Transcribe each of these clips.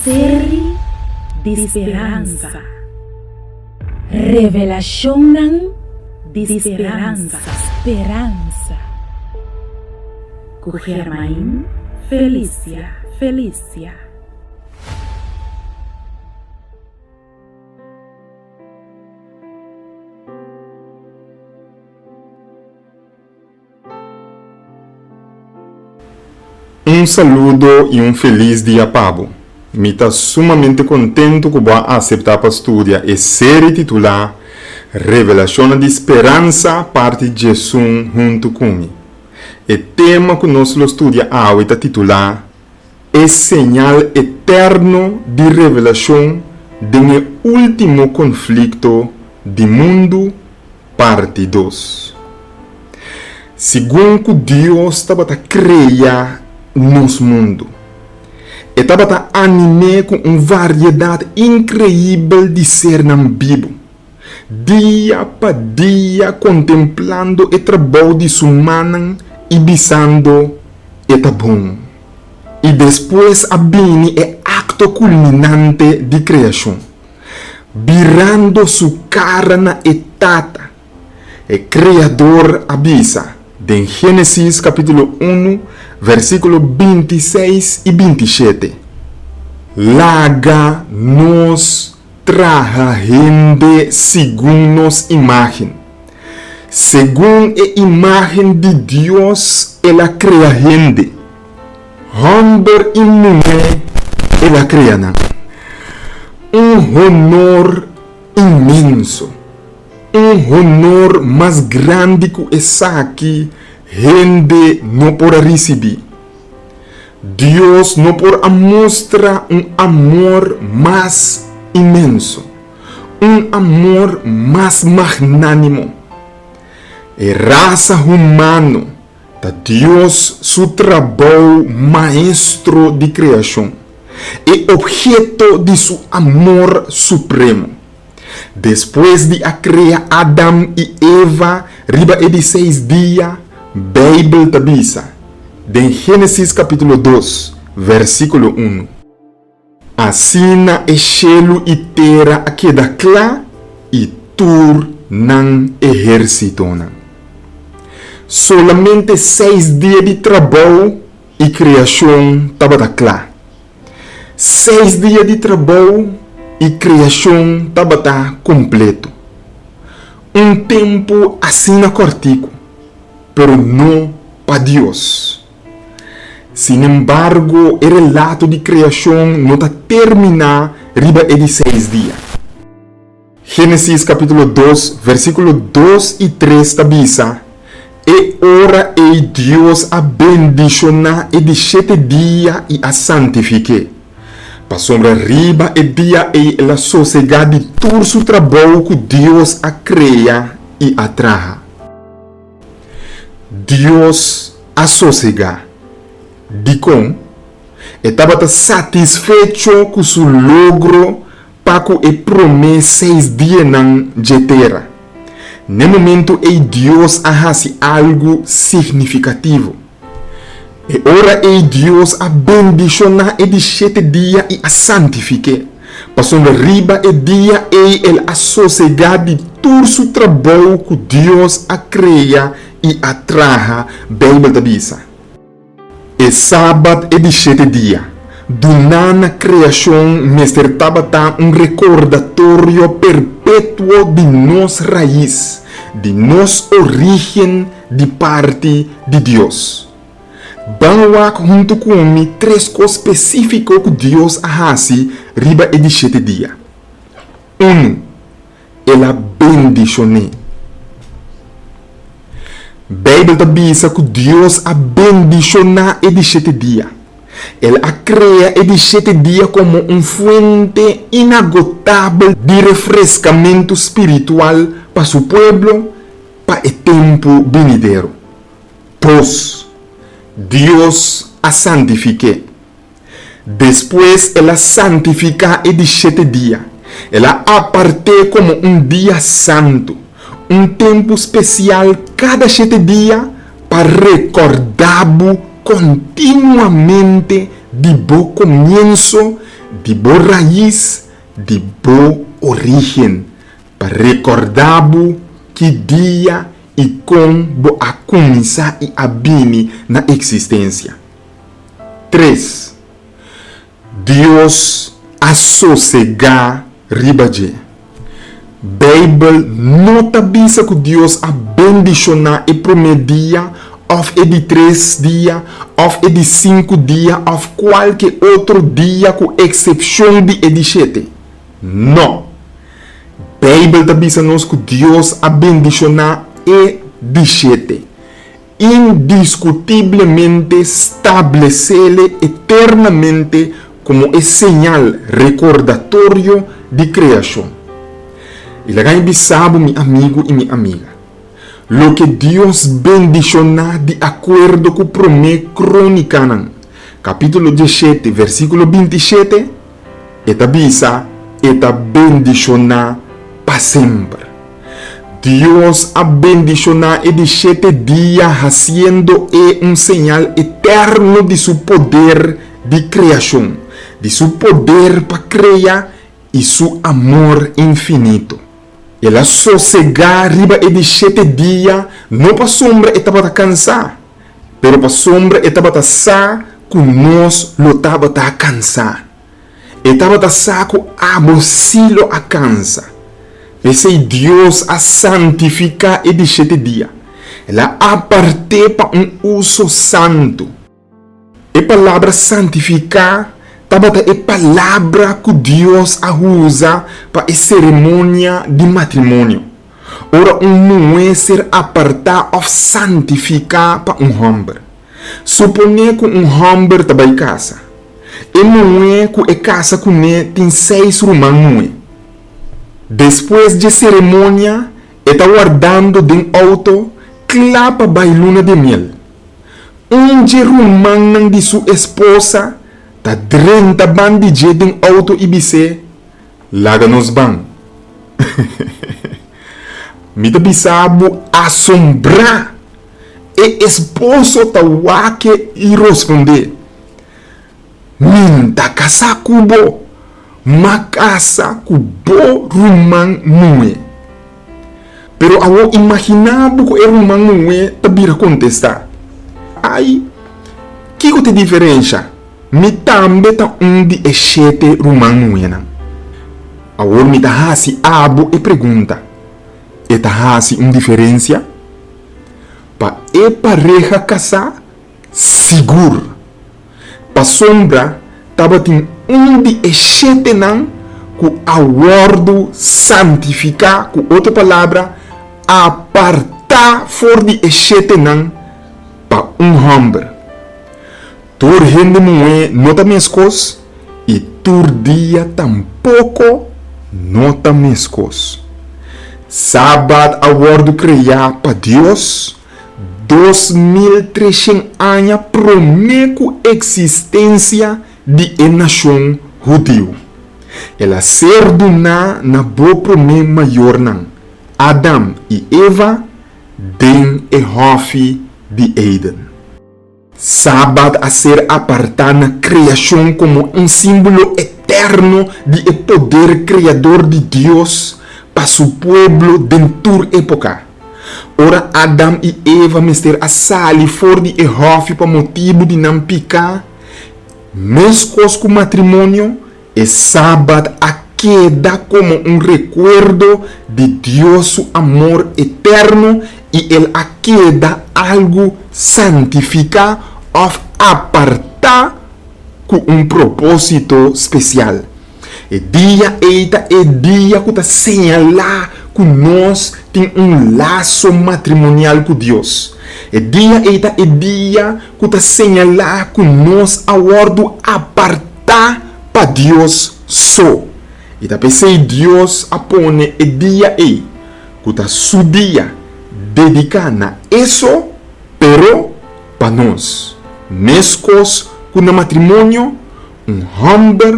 Seri di speransa. Revelashonnan di speransa. Speransa. Ku Germain Felicia Felicia. Un saludo i un felis dia pa bo. Mi ta sumamente kontentu ku bo a aseptá pa studia e seri titulá Revelashonnan di Speransa parti Djesun huntu ku mi. E tema ku nos lo studia awe ta titulá E señal eterno di revelashon den e último konflikto di mundu Parti dos. Segun ku Dios tabata krea nos mundu, e tabata anim'é ku un variedat inkreibel di sernan bibu. Dia pa dia kontemplando e trabou di su mannan i bisando, E ta bon. I despues a bini e akto kulminante di kreashon. Birando su kara na e Tata, e Kreador a bisa den Génesis kapítulo unu, versíkulo bintiseis i bintishete, Laga nos traha hende segun nos imágen. Segun e imágen di Dios el a krea hende. Hòmber i muhé el a krea nan. Un honor inmenso, un honor mas grandi ku esaki hende no por a risibí. Dios no por a mustra un amor mas inmenso, un amor mas magnánimo. E rasa humano Ta Dios su trabou maestro di kreashon, e obheto di su amor supremo. Despues di a krea Adam i Eva riba e di seis dia, Beibel ta bisa den Génesis kapítulo dos, versíkulo unu, Asina e shelu i tera a keda kla i tur nan ehérsitonan. Solamente seis dia di trabou i kreashon tabata kla. Seis dia di trabou i kreashon tabata kompleto. Un tempu asina kòrtiku, pero no pa Dios. Sinembargo, e relato di kreashon no ta terminá riba e di seis dia. Génesis kapítulo dos, versíkulo dos i tres ta bisa, E ora ei Dios a bendishoná e di shete dia i a santifik'é, pasobra riba e dia ei el a sosegá di tur su trabou ku Dios a krea i a traha. Dios a sosegá. Dikon? E tabata satisfecho ku su logro pa ku e promé seis dianan dje tera. N'e momentu ei Dios a hasi algu signifikativo. E ora ei Dios a bendishoná e di shete dia i a santifik'é, pasobra riba e dia ei el a sosegá di tur su trabou ku Dios a krea i a traha, Beibel ta bisa. E Sabat e di shete dia, duná na kreashon mester tabata un rekordatorio perpetuo di nos rais, di nos orígen di parti di Dios. Ban wak huntu ku mi tres kos spesífiko ku Dios a hasi riba e di shete dia. Unu, El a bendishon'é. Beibel ta bisa ku Dios a bendishoná e di shete dia. El a krea e di shete dia komo un fuente inagotabel di refreskamentu spiritual pa su pueblo pa e tempu binidero. Dos, Dios a santifik'é. Despues el a santifiká e di shete dia. El a apart'é komo un dia santu, un tempu spesial kada shete dia pa rekordá bo kontinuamente di bo komienso, di. Di bo rais, di bo orígen, pa rekordá bo ki dia i kon bo a kuminsá i a bini na eksistensia. Tres, Dios a sosegá riba dje. Beibel no ta bisa ku Dios a bendishoná e promé dia òf e di tres dia òf e di sinku dia òf kualke otro dia ku eksepshon di e di shete. Nò. Beibel ta bisa nos ku Dios a bendishoná e di shete. Indiskutiblemente stablesele eternamente komo e señal rekordatorio di kreashon. I laga mi bisa bo, mi amigu i mi amiga, loke Dios bendishoná di akuerdo ku Promé Krónikanan, kapítulo diesshete, versíkulo 27, e ta bisa, E ta bendishoná pa semper. Dios a bendishoná e di shete dia hasiendo e un señal eterno di su poder di kreashon, di su poder pa krea i su amor infinito. El a sosegá riba e di shete dia no pasobra e tabata kansá, pero pasobra e tabata sa ku nos lo tabata kansá. E tabata sa ku abo sí lo a kansa. P'esei Dios a santifiká e di shete dia. El a apart'é pa un uso santu. E palabra santifiká tabata e palabra ku Dios a usa pa e seremonia di matrimonio, ora un muhé ser apartá òf santifiká pa un hòmber. Suponé ku un hòmber ta bai kasa. E muhé ku e kasa kuné tin seis ruman muhé. Despues dje seremonia e ta wardando den outo kla pa bai luna de miel. Un dje rumannan di su esposa ta drenta ban di dje den outo i bis'é, Laga nos ban. Mi ta bisa bo asombrá! E esposo ta wak-e i rospondé, Mi n'ta kasá ku bo, m'a kasa ku bo ruman muhé. Pero awor imaginá bo ku e ruman muhé ta bira kontestá, Ai, kiko ta e diferensha? Mi tambe ta un di e shete ruman muhénan. Awor mi ta hasi abo e pregunta, E ta hasi un diferensia? Pa e pareha kasá, sigur. Pasobra tabatin un di e shetenan ku a wòrdu santifiká, ku otro palabra, apartá for di e shetenan pa un hòmber. Tur hende muhé no ta meskos i tur dia tampoko no ta meskos. Sabat a wòrdu kreá pa Dios 2300 aña promé ku eksistensia di e nashon hudiu. El a ser duná na bo promé mayornan, Adam i Eva, den e hòfi di Eden. Sabat a ser apartá na kreashon komo un símbolo eterno di e poder kreador di Dios pa Su pueblo den tur époka. Ora Adam i Eva mester a sali for di e hòfi pa motibu di nan piká, meskos ku matrimonio, E Sabat a keda komo un rekuerdo di Dios su amor eterno i el a keda algu santifiká òf apartá ku un propósito spesial. E dia ei ta e dia ku ta señalá ku nos tin un laso matrimonial ku Dios. E dia ei ta e dia ku ta señalá ku nos a wòrdu apartá. Ta pa Dios so. I ta p'esei Dios a pone e dia ei, ku ta su dia, dediká na e so, pero pa nos. Meskos ku na matrimonio, un hòmber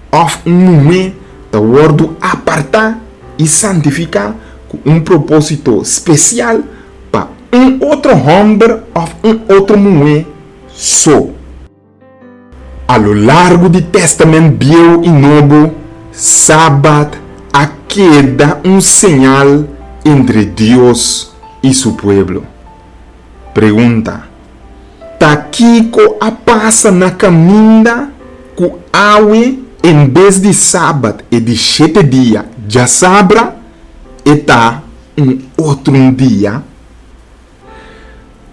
òf un muhé ta wòrdu apartá i santifiká ku un propósito spesial pa un otro hòmber òf un otro muhé so. A lo largu di Tèstamènt Bieu i Nobo, Sabat a keda un señal entre Dios i Su pueblo. Pregunta, Ta kiko a pasa na kaminda ku awe en bes di Sabat e di shete dia djasabra e ta un otro un dia?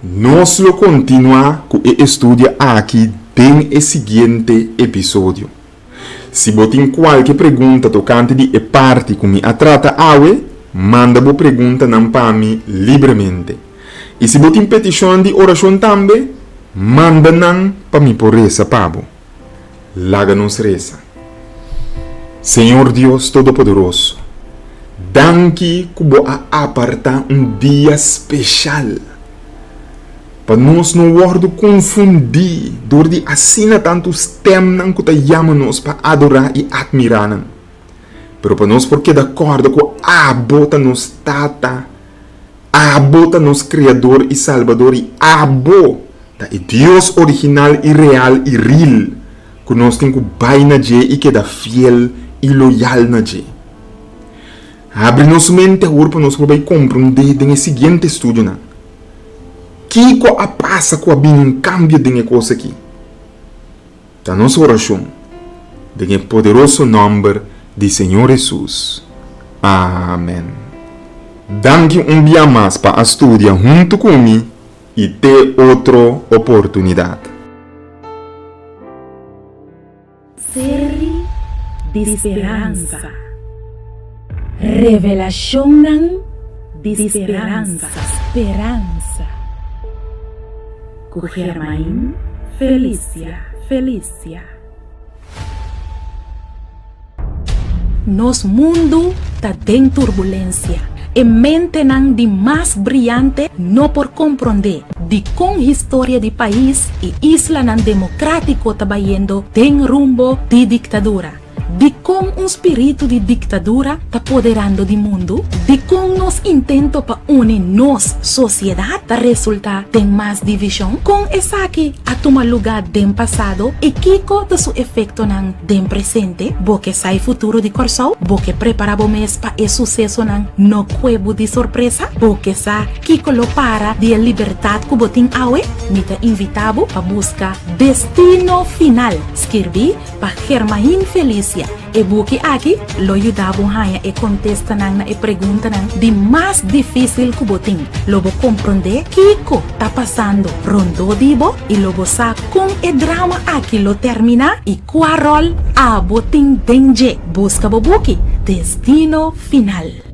Nos lo kontinuá ku e estudio aki den e siguiente episodio. Si bo tin kualke pregunta tokante di e parti ku mi a trata awe, manda bo preguntanan pa mi libremente. I si bo tin petishonnan di orashon tambe, manda nan pa mi por resa pa bo. Laga nos resa. Señor Dios Todopoderoso, danki ku bo a apartá un dia speshal pa nos no wòrdu konfundí dor di asina tantu stèmnan ku ta yama nos pa adorá i atmirá nan, pero pa nos por keda kòrda ku abo ta nos Tata, Abo ta nos Kreador i Salbador i Abo ta e Dios original i real i ril ku nos tin ku bai na dje i keda fiel i loyal na dje. Habri nos mente awor pa nos por bai komprondé den e siguiente estudionan kiko a pasa ku a bini un kambio den e kos aki. Ta nos orashon den e poderoso nòmber di Señor Hesus. Amen. Danki un bia mas pa a studia huntu ku mi i te otro oportunidat. Seri di speransa. Revelashonnan di speransa. Speransa. Ku Germain Felicia Felicia. Nos mundu ta den turbulensia. E mentenan di mas briante no por komprondé dikon historia di pais i islanan demokratiko ta bayendo den rumbo di diktadura. Dikon un spiritu di diktadura ta poderando di mundu? Dikon nos intento pa uni nos sosiedat ta resultá den mas divishon? Kon esaki a tuma lugá den pasado i kiko ta su efektonan den presente? Bo ke sa e futuro di Kòrsou? Bo ke prepará bo mes pa e susesonan no kue bo di sorpresa? Bo ke sa kiko lo para di e libertat ku bo tin awe? Mi ta invitá bo pa buska Destino Final, skirbí Pa Germain Felicia, e buki aki lo yuda bo haña e kontestanan na e preguntanan di mas difísil ku bo tin. Lo bo komprondé kiko ta pasando rondó di bo i lo bo sa kon e drama aki lo terminá i kua ròl abo tin den dje. Buska bo buki, Destino Final.